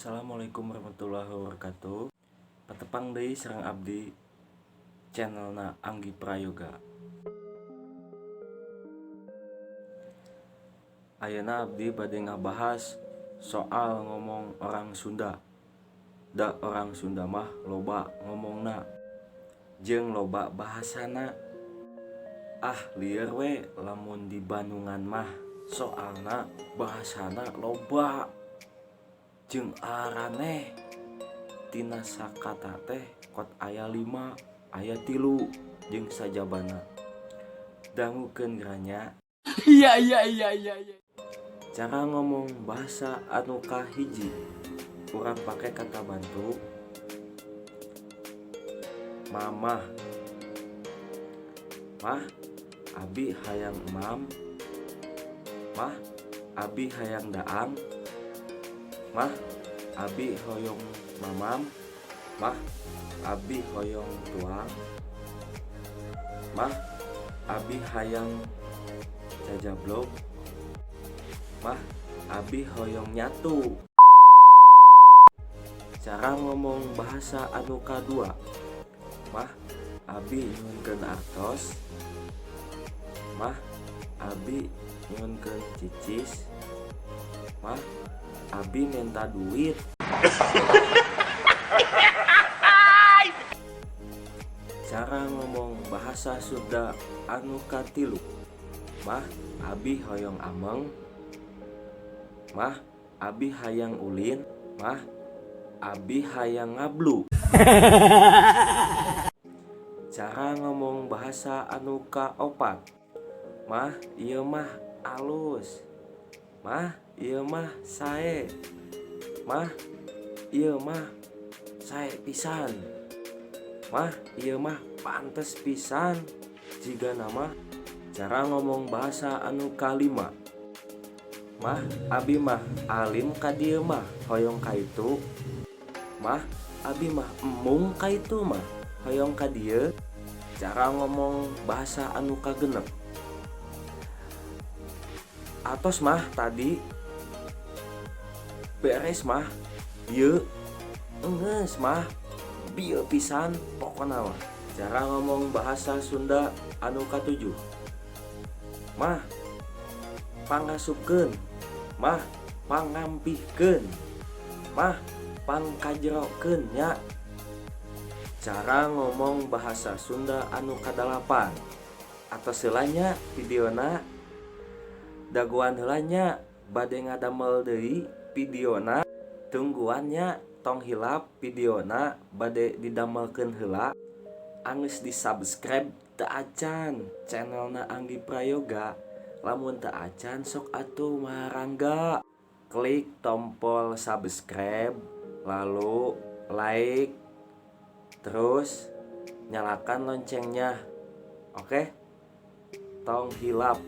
Assalamualaikum warahmatullahi wabarakatuh. Patepang deui sareng abdi channelna Anggi Prayoga. Ayeuna abdi bade ngabahas soal ngomong orang Sunda. Da orang Sunda mah loba ngomongna jeung loba bahasana. Ah, lieur we lamun di Bandungan mah, soalna bahasana loba jeung araneh. Tina sakata teh kot aya 5, aya 3 jeung sajabana. Dangukeun geura nya. Iya. Cara ngomong bahasa anu kahiji, urang pake kata bantu mamah. Mah, abi hayang emam. Mah, abi hayang daang. Mah, abi hoyong mamam. Mah, abi hoyong tuang. Mah, abi hayang jajablog. Mah, abi hoyong nyatu. Cara ngomong bahasa anu kadua, mah, abi nyuhunkeun artos. Mah, abi nyuhunkeun cicis. Mah, abi menta duit. Cara ngomong bahasa Sunda anu katilu, mah, abi hoyong ameng. Mah, abi hayang ulin. Mah, abi hayang ngablu. Cara ngomong bahasa anu kaopat, mah, ieu mah alus. Mah, ieu mah sae. Mah, ieu mah sae pisan. Mah, ieu mah pantes pisan jigana mah. Cara ngomong bahasa anu kalima, mah, abi mah alim ka dieu mah hoyong ka itu. Mah, abi mah embung ka itu mah hoyong ka dieu. Cara ngomong bahasa anu kagenep, atos mah, tadi beres mah, ieu enggeus mah, bieu pisan pokona mah. Cara ngomong bahasa Sunda anu katujuh, mah, pangasupkeun. Mah, pangampihkeun. Mah, pangkajerokeun nya. Cara ngomong bahasa Sunda anu kadalapan, atos heula nya videona. Dagoan heula nya, bade ngadamel deui videona. Tungguan nya, tong hilap videona bade didamelkeun heula. Anggeus di subscribe teu acan channelna Anggi Prayoga? Lamun teu acan, sok atuh marangga klik tombol subscribe, lalu like, terus nyalakan loncengnya. Oke, tong hilap.